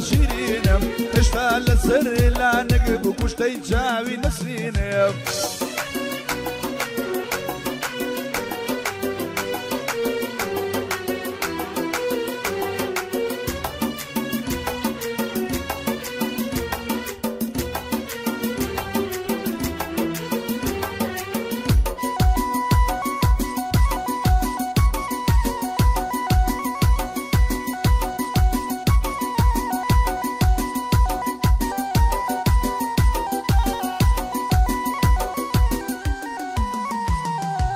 شیرینم هێشتا لەسەر لانک بوو کوشتەی چاوی نەسرینم.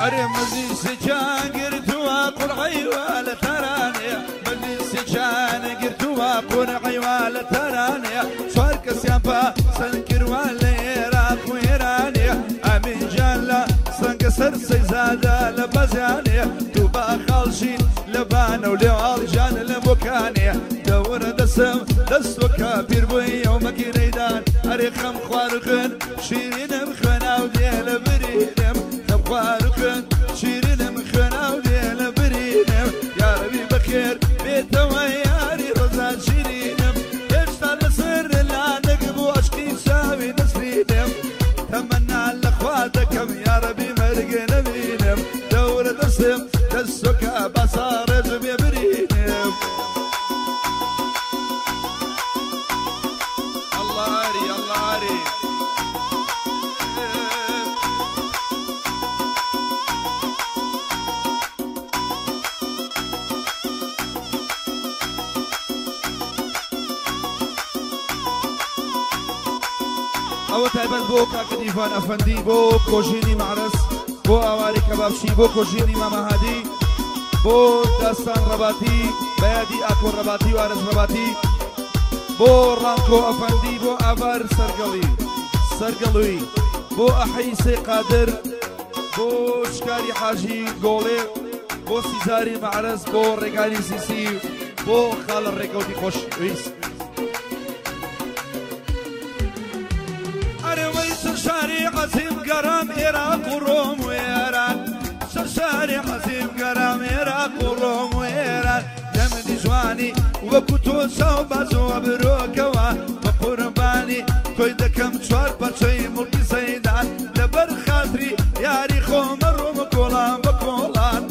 ئەرێ مەجلیسی چیان گرتووە قورعەیوە لە تارانێ، مەجلیسی چیان گرتووە قورعەیوە لە تارانێ، چوار کەسیان پەسەند کردووە لە عێراق و ئێرانێ، ئەمین گیان لە سەنگە سەر سەیزادە لە بەزیانێ، دوو بە خاڵشین لە بانە و لێواڵ گیان لە بۆکانێ، دەورە دەسم دەستۆکە پیر بووی ئەو مەکینەیدان، ئەرێ خەم خوارخن شیرینم خوێناو دێ لە برینم، خەم خوارخن شیرینم خوێناو دێ لە برینم، یارەبی بەخێر بێتەوە یاری ڕەزا شیرینم، هێشتا لەسەر لانک بوو عەشقی چاوی نەسرینم، تەمەنا لە خوا دەکەم یارەبی مەرگێ نەبینم، دەورە دەسم دەستۆکە باساڕێژ بێ برینم. الله عاری الله عاری. ئەوە تایبەت بۆ کاکە دیڤان ئەفەندی، بۆ کۆژینی مەعرەس، بۆ ئاواری کەبابچی، بۆ کۆژینی مامەهادی، بۆ داستان ڕەباتی، بەیادی ئاکۆ ڕەباتی و ئارز ڕەباتی، بۆ ڕانکۆ ئەفەندی، بۆ ئاڤار سەرگەڵی سەرگەڵوی، بۆ ئەحەی سەی قادر، بۆ شکاری حاجی گۆڵێ، بۆ سیزاری مەعرەس، بۆ ڕێگانی سیسی، بۆ خاڵە ڕێکەوتی خۆشویست. ئەرێوەی سەرشاری عەزیم گەرام عێراق و ڕۆم و ئێران، سەرشاری عەزیم گەرام عێراق و ڕۆم و ئێران، دەمنی جوانی وەکو تۆ چاو بازەوە برۆکەوە، بە قوربانی تۆی دەکەم چوار پەرچەی مڵکی سەیدان، لەبەر خاتری یاری خۆمە ڕۆمە کۆڵان بە کۆڵان،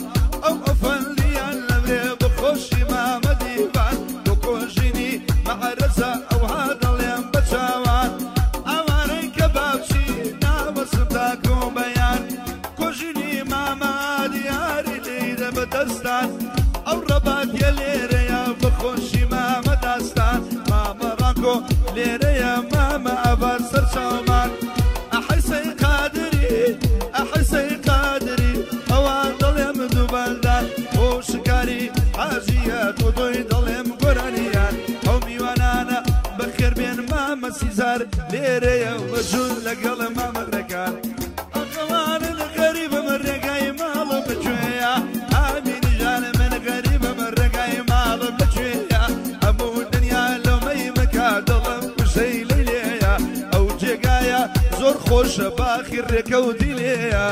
ئەو ئەفەندیان لەمرێ بەخۆشی مامە دیوان، بۆ کۆژینی مەعرەسە ئەوها دەڵێم بە چاوان، ئەوانەی کە باوچی ناوەسم تاکۆ بەیان، کۆژینی مامە دیاری لێرە بەدەستان، ئەو ڕەباتیە لێرەیە بەخۆشی مامە داستان، مامە ڕانکۆ لێرەیە مامە ئەڤار سەرچاومان، ئەحەی سەی قادری ئەحەی سەی قادری، ئەوان دەڵێم دووبەندان، بۆ شکاری حاجیە تۆ دۆی دەڵێم گۆرانیان، ئەو میوانانە بەخێر بێن مامە سیزار لێرەیە وەژوور لەگەڵ مامە ڕێکان، ئەخەوانن غەریبم ڕێگای ماڵم بەکوێیە، ئامین ژانە من غەریبم ڕێگای ماڵم بەکوێیە، هەموو دنیا لەمەی بکا دڵم کوشەی لەیلێیە، ئەو جێگایە زۆر خۆشە باخی ڕێکەوتی لێیە.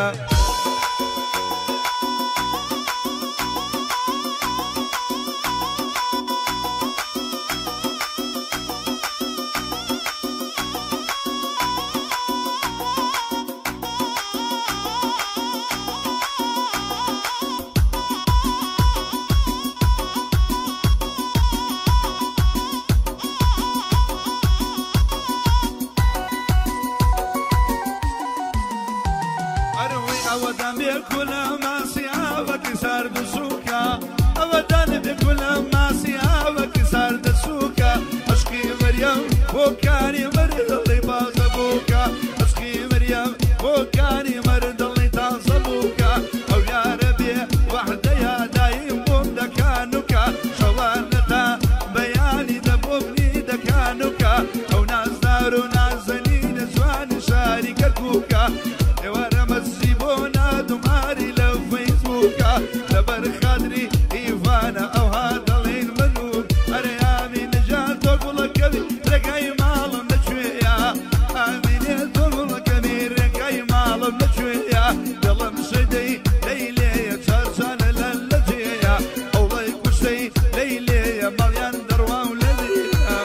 ئەوەدان بێکولە ماسی ئاوەکی سارد و سووکە، ئەوەدان بێکولە ماسی ئاوەکی سارد و سووکە، عەشقی مەریەم بۆ کاری مەردڵی تازە بووکە، عەشقی مەریەم بۆ کاری مەردڵی تازە بووکە، ئەو یارە بێ وەحدەیە دایم بۆم دەکانوکە، شەوانە تا بەیانی دەبۆمنی دەکانوکە، ئەو نازدار و نازەنینە جوانی شاری کەرکووکە، ئێوارە مەزی بۆ نادوماری لە فەیسبووکە، لەبەر خاتری ئیڤانە ئەوها دەڵێن مەنوور، ئەرێ ئامین جان تۆ گوڵەکەوی ڕێگای ماڵم لەکوێیە، ئامینێ تۆ گوڵەکەوی ڕێگای ماڵم لەکوێیە، دڵم شەیدەی لەیلێیە چارچانە لە لەجێیە، ئەوڵەی کوشتەی لەیلێیە ماڵیان دەڕوا و لەدێیە.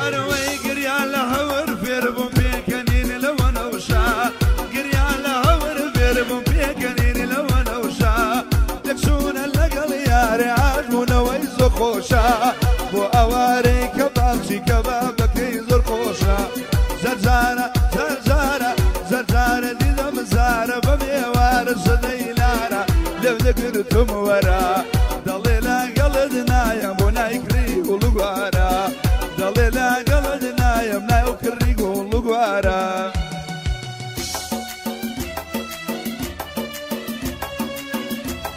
ئەرەوەی گریا لە هەور فێر بووم پێکەنین لەوە نەوشا گریا لە هەور فێر بووم پێکەنین لەوە نەوشا دەچوونە لەگەڵ یارێ ئاژبوونەوەی زۆر خۆشە بۆ ئەوارەی کەبابچی کەبابەکەی زۆر خۆشە زەرجارە زەرجارە زەرجارە دیدەم زارە بە مێوارە سەدەی لارە لێو دەگرتم وەرە دەڵێ لەگەڵت نایەم بۆ نایکڕی گوڵگوارە دەڵێ لەگەڵت نایەم نایکڕی گوڵگوارە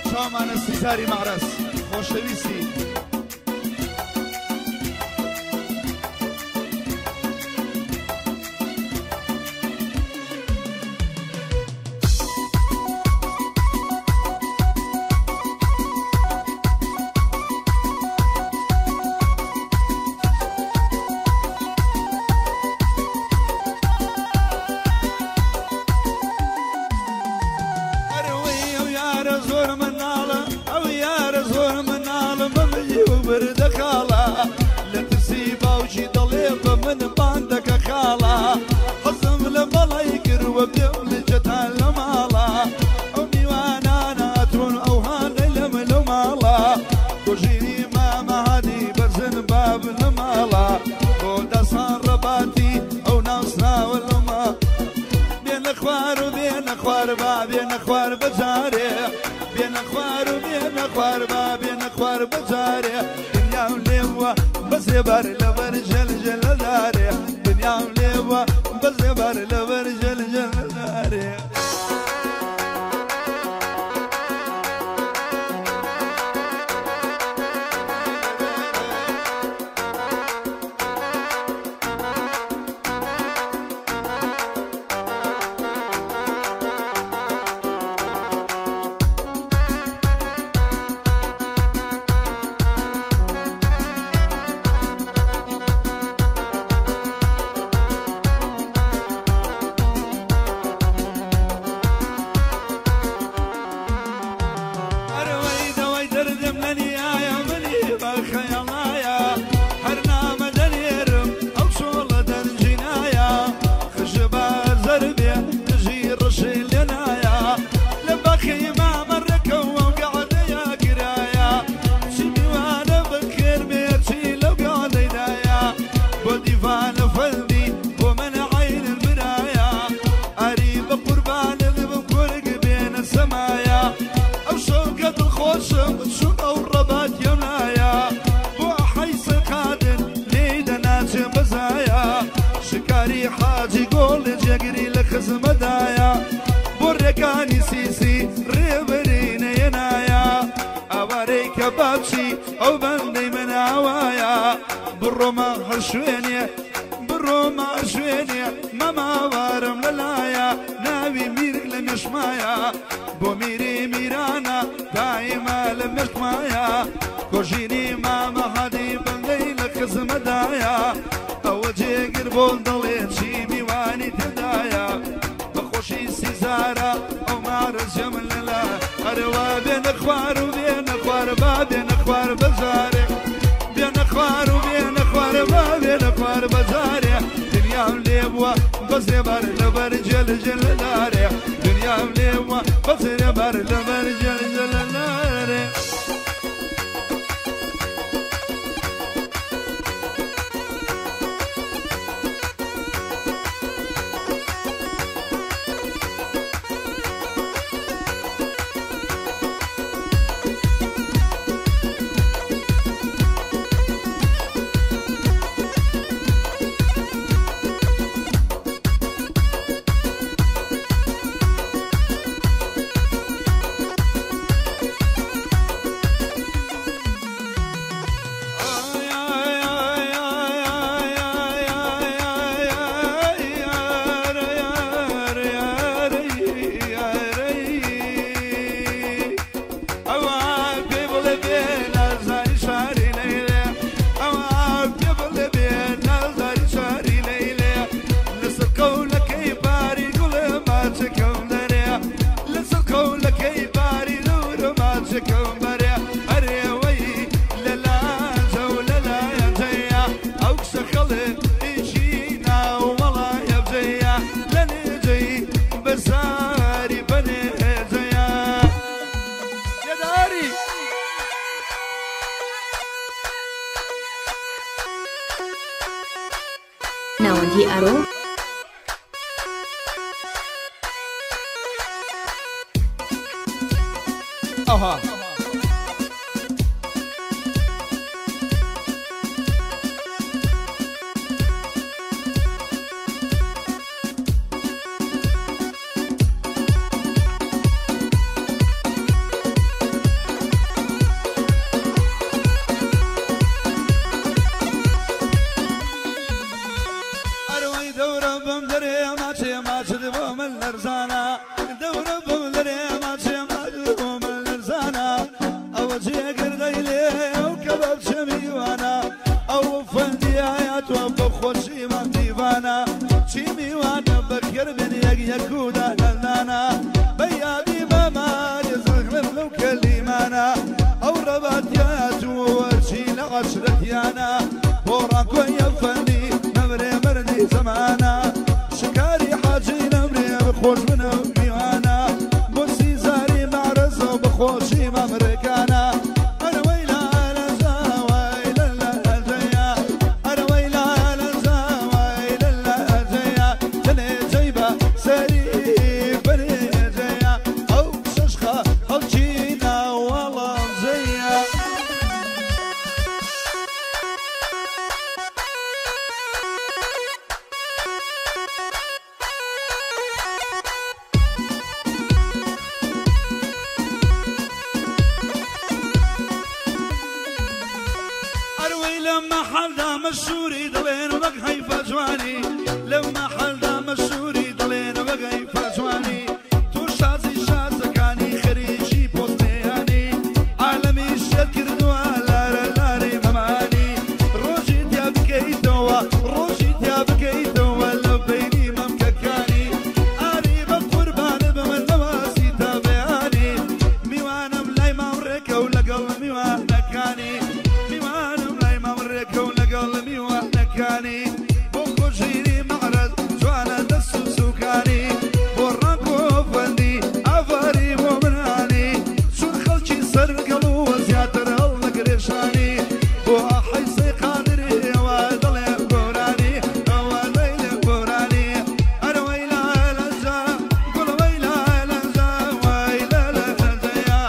چاومانە سیزاری مەعرەس خۆشەویستی ناوەندی ئارۆ. ئەوها ئەرەوەی دەورە بم دەرێ ماچێ ماچت بۆ من لەرزانە دەورە بم دەرێ ماچێ ماچت بۆ من لەرزانە ئەوە جێگردەی لێ ئەو کەباب چە میوانە ئەو فەندیایە تۆ بە خۆشی مام دیوانە چی میوانە بەخێر بن یەک یەک و دانەدانە بە یادی مەماری زەغلم لەو کەلیمانە ئەو ڕەباتیات و وەرچی لە عەشرەتیانە بۆ ڕاکۆیە فەندی نەمرێ مەردی زەمانە شکاری حاجی نەمرێ بەخۆش بنە میوانە بۆ سیزاری مەعرەزە و بەخۆشی مەمرەکانە ئەرەوەی لا لەزا وای لە لەزەیە ئەرەوەی لا لەزا وای لە لەزەیە جنێ جەیبە سەری بەرێجەیە ئەو شەشخە خەڵکی ناوەڵام جەیە. ئەروەی لەمە حەلدا مەشهوری دڵێن وەک هەیفا جوانی لەمە حەلدا مەشهوری دڵێن وەک هەیفا جوانی تو شازی شازەکانی خەریکی پۆستێیانی عالەمی شێت کردووە لارە لارەی مەمانی ڕۆژی تیا بکەیتەوە ڕۆژی تیا بکەیتەوە لە بەینی مەمکەکانی ئاری بە قوربانە بە من نەواسی تا بەیانی میوانم لای ماوڕێکە و لەگەڵ میوانەکانی میوانم لای ماوڕێکە و لەگەڵ میوانەکانی بۆ خۆشیری مەعرەز جوانە دەست و سوکانی بۆ ڕەنگ و فەندی ئاڤاری بۆ منانی چون خەڵکی سەرگەڵ و زیاتر هەڵنەگرێشانی بۆ ئاحەی قادری ئەوە دەڵێ گۆرانی ئەوە دەیلێ گۆرانی ئەرەوەی لا لەزا گوڵەوەی لا لەزا وای لە لەزەیە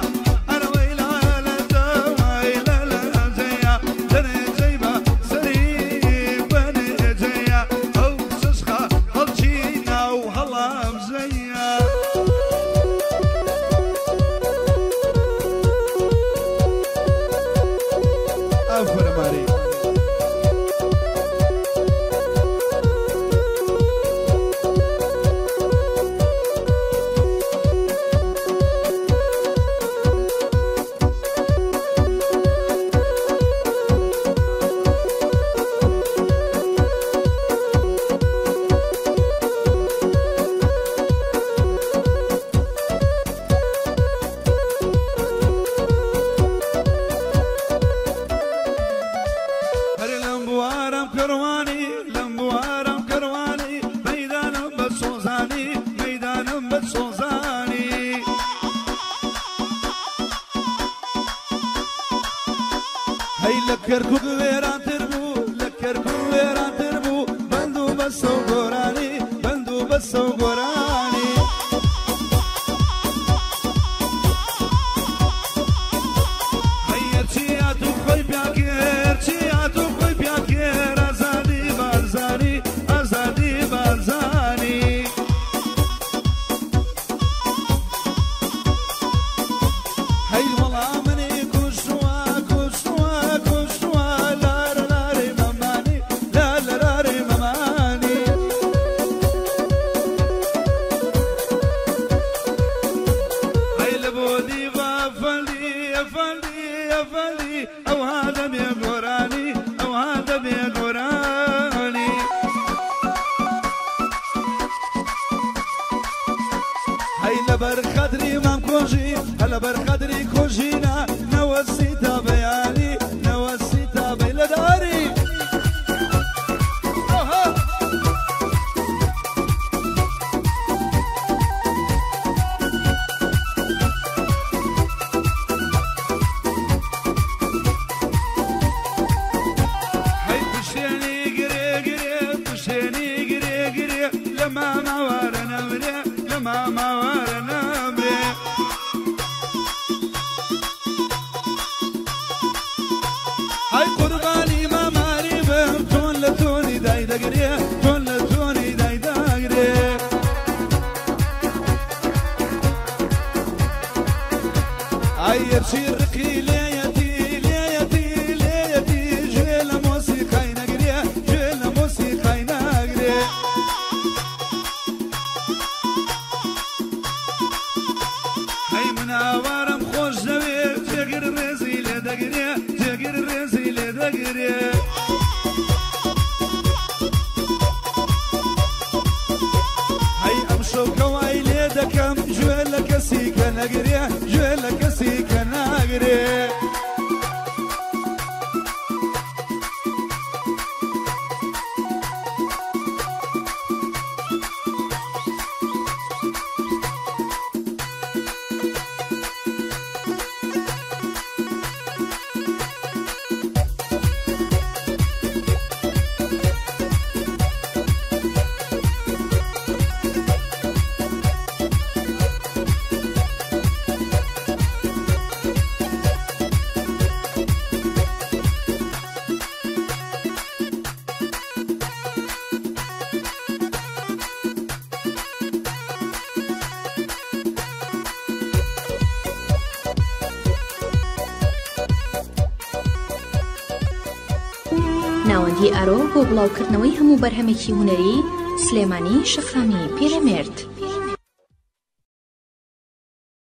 ئەرەوەی لا لەزا وای لە لەزەیە جنێ جەیبە سەری بەنێجەیە ئەو شەشخە خەڵکی ناو هەڵام زەیە. ئافەرماری. هەر لەم بوارم کەروانی لەم بوارم کەروانی مەیدانم بە سۆزانی مەیدانم بە سۆزانی هەی لە کەرکوک وێرانتر بوو لە کەرکوک وێرانتر بوو بەند و بەسە و گۆرانی بەند و بەسە و گۆرانی هەیە چیات و خۆی پیاکرد چیات و خۆی پیاکرد ئازادی بارزانی ئازادی بارزانی هەی وەڵا منی کوشتووە کوشتووە کوشتووە لارە ئەی قوربانی ماماری بم تۆن لە تۆنی دای دەگرێ تۆن لە تۆنی دای داگرێ. ئەی چی ڕقی لێیەتی لێیەتی لێیەتی گوێ لە مۆسیقای نەگرێ گوێ لە مۆسیقای ناگرێ. هەی من ئاوارم خۆش دەوێ جێگر ڕێزی لێ دەگرێ جێگر ڕێزی لێ دەگرێ. هەی ئەم شەو کەوای لێ دەکەم گوێ لە کەسی کە نەگرێ گوێ لە کەسی کە ناگرێ. ناوەندی ئارۆ بۆ بڵاوکردنەوەی هەموو بەرهەمێکی هونەری سلێمانی شەقامی پیرەمێرد.